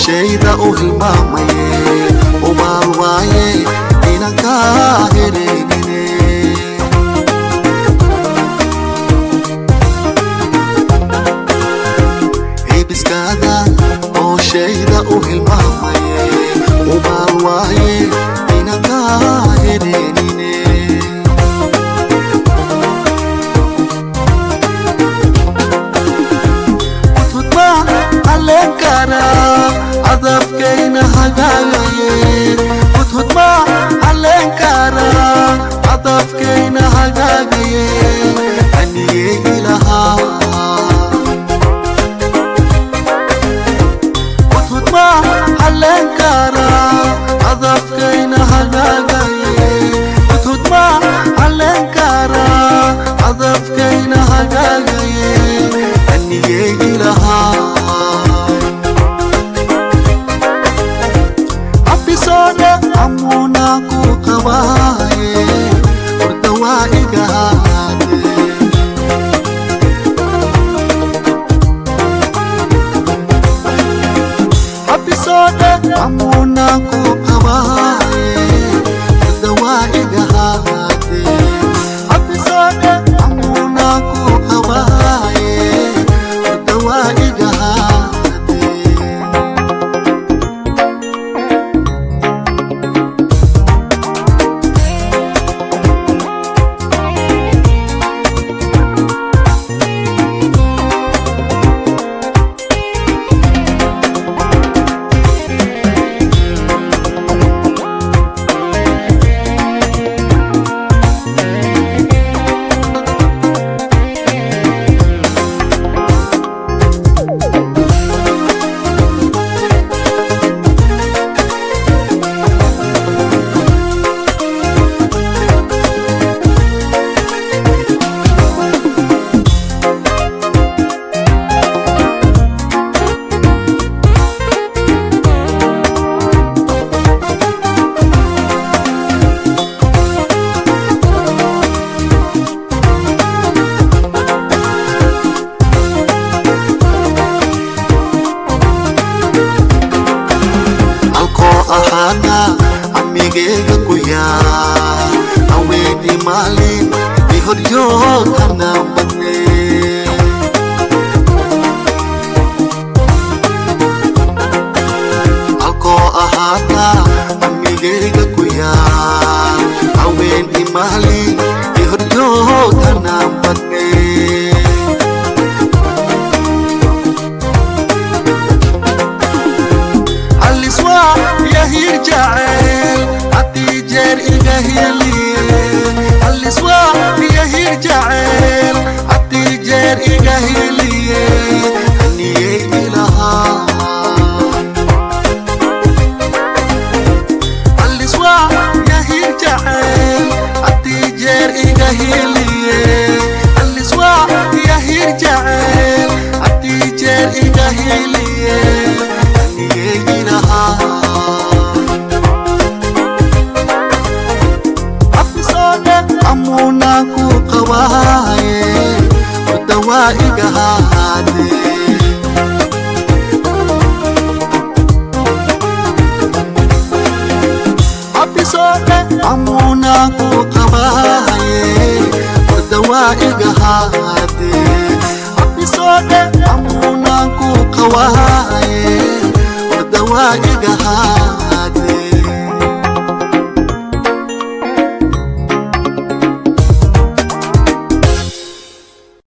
Shayda u hilmaamaye ubaal waaye inaan kaa hereynine. Ibiskaada oo shayda u hilmaamaye ubaal waaye inaan kaa hereynine. Hudhudma halleen karaa adafkayna hagaagaye. Hudhudma halleen karaa adafkayna hagaagaye. Aniyey ilahaa. Hudhudma halleen karaa adafkayna hagaagaye. Hudhudma halleen karaa adafkayna hagaagaye. Aniyey ilahaa. Abisone amuna ku qabaaye hurda waa iga haade. Abisone amuna ku qabaaye hurda waa iga haade. Abisone amuna ku qabaaye hurda waa iga haade. Alkoo ahaana amigeyga ku yaa haweeni maalin i horjoog hana badne. Alkoo ahaana amigeyga ku yaa haweeni maalin i horjoog hana badne. Haliswa yahir jacayl haddii jeer iga heliye. Haliswa yahir jacayl haddii jeer iga heliye. Aniyey ilahaa. Haliswa yahir jacayl haddii jeer iga heliye. Haliswa yahir jacayl haddii jeer iga heliye. Aniyey ilahaa. Abisone amuna ku qabaaye hurda waa iga haade. Abisone amuna ku qabaaye hurda waa iga haade. Abisone amuna ku qabaaye hurda waa iga haade.